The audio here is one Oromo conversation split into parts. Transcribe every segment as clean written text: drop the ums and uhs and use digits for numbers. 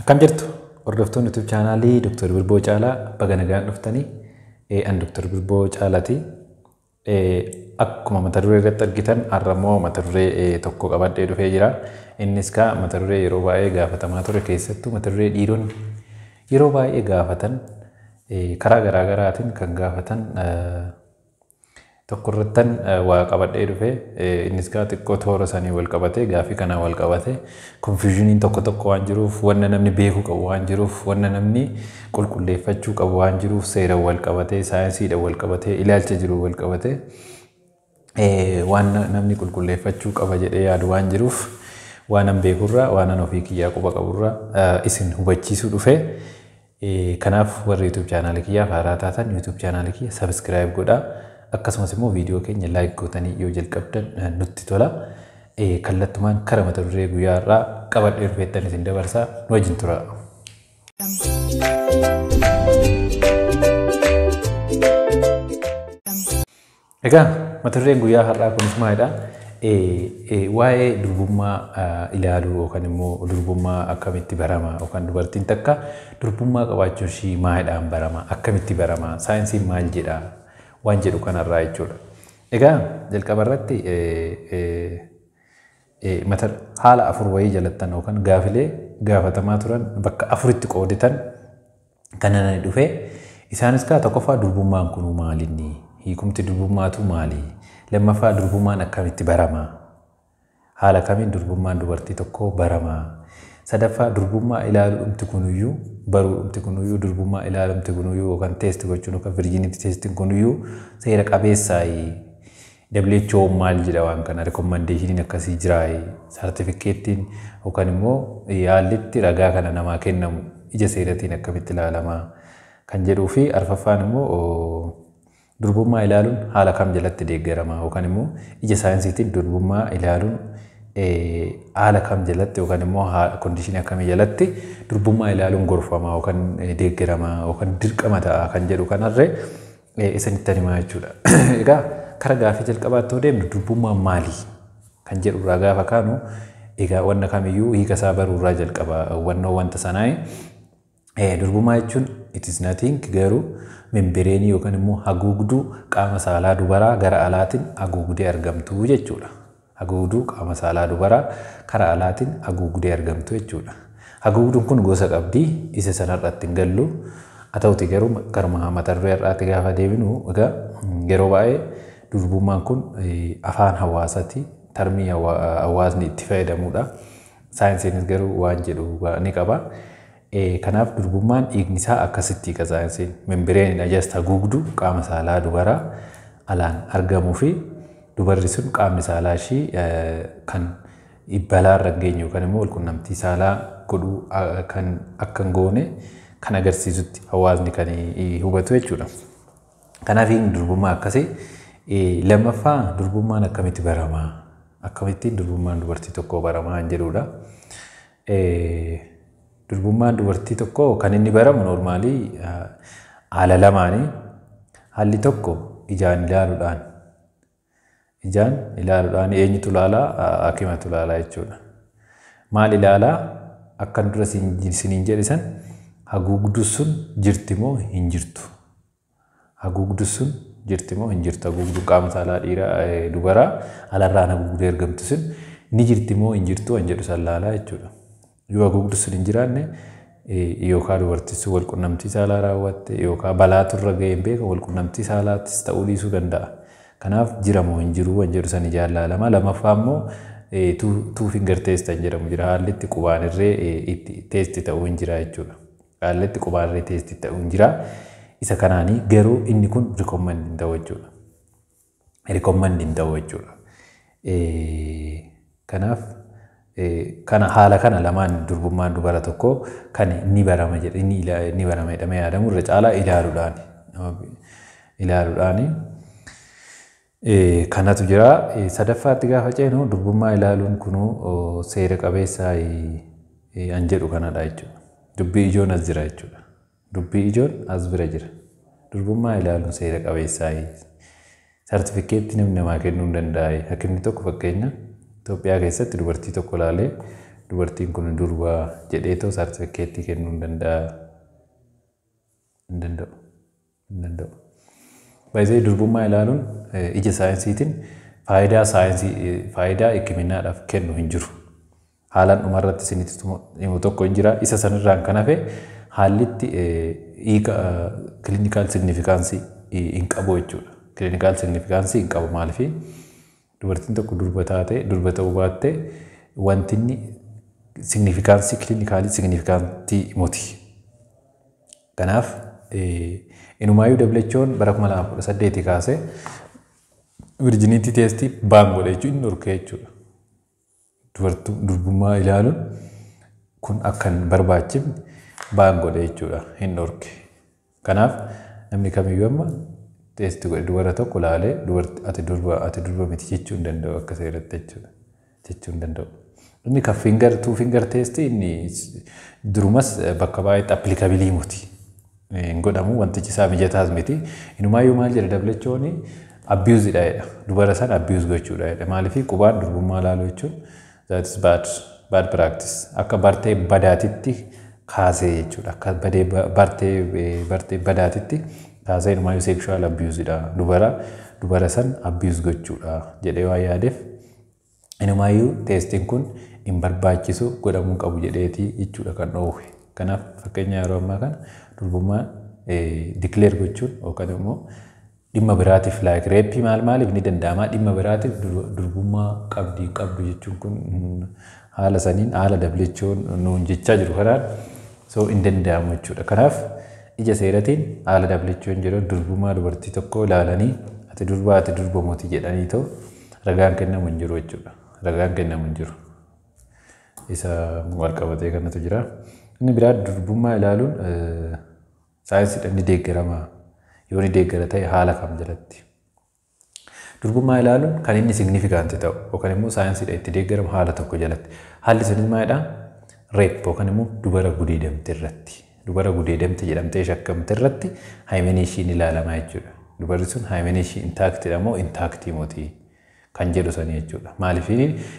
Akkam jirtu hordoftoonni YouTube chaanaalii Dr. Birboo Caalaa, baga nagaan dhuftanii. An Dr. Birboo Caalaati. Akkuma mata duree irratti argitan, har'a immoo mata duree tokko qabadhee dhufee jira. Innis kaa mata duree yeroo baay'ee gaafatamaa ture, keessattuu mata duree dhiironni yeroo baay'ee gaafatan, karaa garaa garaatiin kan gaafatan tokko irrattan waa qabadhee dhufe. Innis kaa xiqqoo toora sanii wal qabatee, gaafii kanaa wal qabatee, confusioniin tokko tokko waan jiruuf, wanna namni beekuu qabu waan jiruuf, wanna namni qulqulleeffachuu qabu waan jiruuf, seeraan wal qabatee, saayinsiidhaan wal qabatee, ilaalcha jiru wal qabatee, waan namni qulqulleeffachuu qaba jedhee yaadu waan jiruuf, waan an beekurraa, waan an ofii kiyyaa quba qaburraa isin hubachiisuu dhufe. Kanaaf warri YouTube chaanaalii kiyyaaf haaraa taatan, YouTube chaanaalii kiyya subscribe godhaa. Akkasumas immoo viidiyoo keenya like gootanii yoo jalqabdan nutti tola. Kallattumaan kara mata duree guyyaa har'aa qabadhee dhufeettan isin dabarsaa, nu wajjin tura. Egaa mata dureen guyyaa har'aa kunis maalidha? Waa'ee durbummaa ilaaluu yookaan immoo durbummaa akkamitti barama, yookaan dubartiin takka durbummaa qabaachuu ishii maalidhaan barama, akkamitti barama, saayinsiin maal jedha waan jedhu kanarraa jechuudha. Egaa jalqaba irratti mata haala afur wayii jalattan yookaan gaafilee gaafatamaa turan bakka afuritti qooditan kan ani dhufe. Isaanis kaa tokkoffaa, durbummaan kunuu maalinni, hiikumti durbummaatu maali? Lammaffaa, durbummaan akkamitti barama, haala kamiin durbummaan dubartii tokkoo barama? Sadaffaa, durbummaa ilaaluudhumti kunuyyuu, baruudhumti kunuyyuu, durbummaa ilaaluumti kunuyyuu yookaan test gochuun yookaan virginity testiin kunuyyuu seera qabeessaayi? WHO maal jedha waan kana? Recommendationiin akkasii jiraayi? Saartifikeettiin yookaan immoo yaallitti ragaa kana namaa kennamu ija seeratiin akkamitti ilaalama kan jedhuu fi arfaffaan immoo durbummaa ilaaluun haala kam jalatti deeggarama, yookaan immoo ija saayinsiitiin durbummaa ilaaluun haala kam jalatti yookaan immoo conditionii akkamii jalatti durbummaa ilaaluun gorfama yookaan deeggarama yookaan dirqama ta'a kan jedhu kanarree isinitti himaa jechuudha. Egaa kara gaafii jalqabaatti yoo deemnu, durbummaan maali kan jedhu irraa gaafa kaanu, egaa wanna kamiyyuu hiika isaa baruu irraa jalqaba hubannoo wanta sanaa. Durbummaa jechuun it is nothing garuu membraneii yookaan immoo haguugduu qaama saalaa dubaraa gara alaatiin haguugdee argamtu jechuudha. Haguugduu qaama saalaa dubaraa karaa alaatiin haguugdee argamtu jechuudha. Haguugduun kun gosa qabdi, isa sanarratti hin gallu. Haa ta'uti garuu karuma mata duree har'aatti gaafa deebinu, egaa yeroo baay'ee durbummaan kun afaan hawaasaati. Termii hawaasni itti fayyadamudha. Saayinsiinis garuu waan jedhu ni qaba. Kanaaf durbummaan dhiigni isaa akkasitti hiika saayinsiin. Membraneiidha, just haguugduu qaama saalaa dubaraa alaan argamuu fi dubarri sun qaamni saalaa ishii kan balaa irra hin geenye yookaan immoo walqunnamtii saalaa godhuu kan akka hin goone kan agarsiisutti hawaasni kan hubatu jechuudha. Kanaaf durbummaa akkasii. Lammaffaa, durbummaan akkamitti baramaa? Akkamittiin durbummaan dubartii tokkoo baramaa kan jedhudha. Durbummaan dubartii tokkoo kan inni baramu normally haala lamaanii. Haalli tokko ijaan ilaaluudhaan. Ijaan ilaaluudhaan eenyutu ilaalaa? Hakimatu ilaalaa jechuudha. Maal ilaalaa? Akkan dura isiniin jedhe san, haguugduu sun jirti moo hin jirtu? Haguugduu sun jirti moo hin jirtu? Haguugduu qaama saalaa dhiiraa dubaraa alarraan haguugdee argamtu sun ni jirti moo hin jirtu kan jedhu san laalaa jechuudha. Yoo haguugduu sun hin jiraanne, yookaan dubartiin sun walqunnamtii saalaa raawwatte yookaan balaatu irra ga'ee hin beekan, walqunnamtii saalaattis ta'uu dhiisuu danda'a. Kanaaf jira moo hin jiru kan jedhu san ijaan laalama. Lammaffaa immoo two finger test kan jedhamu jira. Haalli itti qubaan irree itti test ta'uu hin jira jechuudha. Haalli itti qubaan irree test ta'uu hin jira. Isa kanaanii garuu inni kun recommend hin ta'u jechuudha. Recommend hin ta'u jechuudha. Kanaaf kana haala kana lamaan durbummaan dubara tokko kan ni barama jedhe, ni barama jedhamee yaadamu irra caalaa ilaaluudhaani. Ilaaluudhaani. Kanatu jira. Sadaffaatti gaafa ceenu, durbummaa ilaaluun kunuu seera qabeessa an jedhu kanadha jechuudha. Dubbii ijoon as jira jechuudha. Dubbii ijoon as bira jira. Durbummaa ilaaluun seera qabeessaa? Sartifikeetti namni namaa kennuu hin danda'a. Hakimni tokko, fakkeenya, Itoophiyaa keessatti dubartii tokko ilaalee dubartiin kun durba jedheetoo saartifikeettii kennuu hin danda'a. Hin danda'u. Hin danda'u. Baay'ee durbummaa ilaaluun ija saayinsiitiin faayidaa saayinsii faayidaa hikkiminaadhaaf kennu hin jiru. Haalaan dhumarratti isinitti himu tokko hin jira. Isa sanirraan kan hafe haallitti hiika clinical significance hin qabu jechuudha. Clinical significance hin qabu. Maaliif dubartiin tokko durba taate durba ta'uu baatte wanti inni significance clinically significant miti. Kanaaf inumaayyuu WHO'n bara 2018 kaasee virginity test ban godhe jechuun inni dhorkee jechuudha. Durbummaa ilaaluun kun akka hin barbaachifne ban godhe jechuudha, hin dhorke. Kanaaf namni kamiyyuu amma test godhe dubara tokko ilaalee ati durba ati durba miti jechuu hin danda'u akka seeratti jechuudha. Jechuu hin danda'u. Inni kan finger two finger test inni durumas bakka baay'eetti applicable miti. Hin godhamu, wantichi isaa mijataas miti. Inumaayyuu maal jedha WHO'n? Abuse-dha jedha. Dubara sana abuse gochuudha jedha. Maaliif qubaan durbummaa ilaaluu jechuun that is bad bad practice. Akka bartee badaatitti kaasee jechuudha. Akka badee bartee badaatitti kaasee inumaayyuu sexual abuse-dha. Dubara san abuse gochuudha jedhee waan yaadeef inumaayyuu testiin kun hin barbaachisu, godhamuu qabu jedheetii jechuudha kan dhoowwe. Kanaaf fakkeenya yeroo ammaa kana durbummaa declare gochuun yookaan immoo dhimma biraatiif like rape maal maaliif ni danda'ama, dhimma biraatiif durbummaa qabdi qabdu jechuun kun haala saniin haala WHO'n nuun jechaa jiru kanaan so hin danda'amu jechuudha. Kanaaf ija seeratiin haala WHO'n jedhu durbummaa dubartii tokko ilaalanii ati durbaa ati durba miti jedhanii ta'u ragaan kennamu hin jiru jechuudha. Ragaan kennamu hin jiru. Isa wal qabatee kanatu jira. Inni biraa durbummaa ilaaluun saayinsiidhaan ni deeggarama. Yoo ni deeggara ta'e haala kam jalatti? Durbummaa ilaaluun kan inni significant ta'u yookaan immoo saayinsiidhaan itti deeggaramu haala tokko jalatti. Haalli sunis maalidhaa? Rape yookaan immoo dubara gudeedamte irratti. Dubara gudeedamte jedhamtee shakkamte irratti hymen ishiin ilaalamaa jechuudha. Dubarri sun hymen ishii intactiidha moo intact miti kan jedhu sanii jechuudha. Maaliif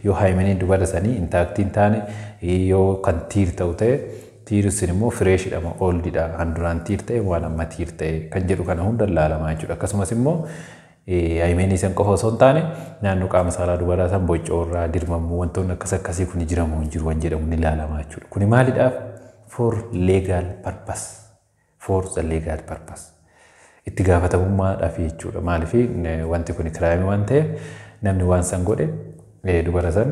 yoo hymeniin dubara sanii intact hin taane, yoo kan tear ta'u ta'e, tear sun immoo freshidha moo oldidha, kan duraan tear ta'e waan amma tear ta'e kan jedhu kana hunda ilaalamaa jechuudha. Akkasumas immoo hymenii san qofa osoo hin taane naannoo qaama saalaa dubaraa san bocoorraa dirmamuu wantoonni akkas akkasii kun jiramoo hin jiru waan jedhamu ni ilaalamaa jechuudha. Kuni maaliidhaaf? For legal purpose. For the legal purpose. Itti gaafatamummaadhaaf jechuudha. Maaliif wanti kun crime waan ta'eef namni waan san godhe dubara san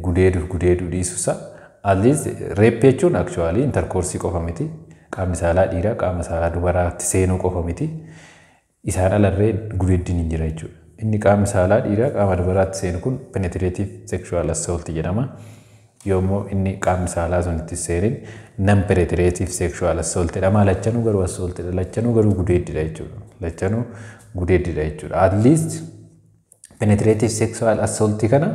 gudeeduuf gudeeduu dhiisuusa. At least rape jechuun actually intercourse qofa miti. Qaamni saalaa dhiiraa qaama saalaa dubaraatti seenuu qofa miti. Isaan alarree gudeeddiin hin jira jechuudha. Inni qaamni saalaa dhiiraa qaama dubaraatti seenu kun penetrative sexual assault jedhama. Yommuu inni qaamni saalaa sun itti seenin non penetrative sexual assault jedhama. Lachanuu garuu assaultidha. Lachanuu garuu gudeeddidha jechuudha. Lachanuu gudeeddidha jechuudha. At least penetrative sexual assault kana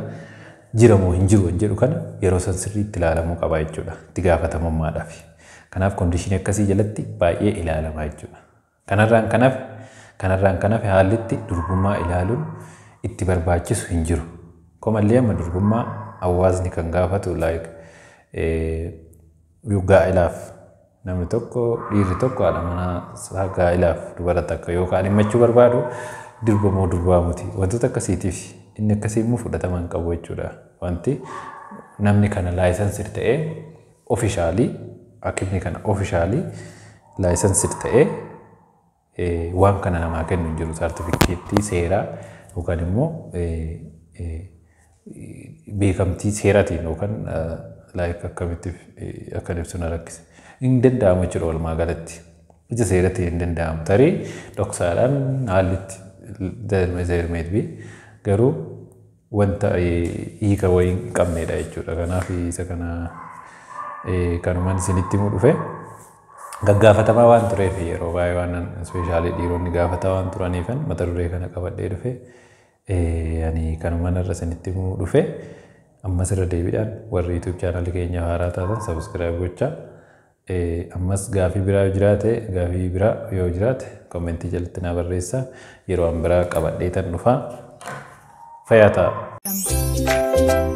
jira moo hin jiru hin jedhu kana yeroo san sirriitti ilaalamuu qaba jechuudha. Itti gaafatamummaadhaaf. Kanaaf condition akkasii jalatti baay'ee ilaalama jechuudha. Kanarraan kanaaf haalli durbummaa ilaaluun itti barbaachisu hin jiru. Komallee amma durbummaa hawaasni kan gaafatu like gaa'ilaaf namni tokko, dhiirri tokko haadha manaa isaa gaa'ilaaf dubara takka yookaan dhimmachuu barbaadu durba moo durbaa miti wantoota akkasiitiif inni akkasii immoo fudhatama hin qabu jechuudha. Wanti namni kana licensed ta'ee officially hakimni kana officially licensed ta'ee waan kana namaa kennu hin jiru, saartifikeettii seeraa yookaan immoo beekamtii seeraatiin yookaan like akkamitti akkan ibsu na rakkise. Hin danda'amu jechuudha walumaa galatti. Ija seeratiin hin danda'amu. Tarii dhoksaadhaan haalli itti there might be, garuu wanta hiika wayii hin qabnedha jechuudha. Kanaaf isa kana kanumaan isinitti himuu dhufe. Gaggaafatamaa waan tureef yeroo baay'ee waan especially dhiironni gaafataa waan turaniifan mata duree kana qabadhee dhufe. Ani kanumaan irra isinitti himuu dhufe. Ammas irra deebiidhaan warri YouTube channelii keenya haaraa taatan subscribe gochaa. Ammas gaafii biraa yoo jiraate comment jalatti naa barreessaa. Yeroo an biraa qabadhee tan dhufaa. Fayyaa ta'a.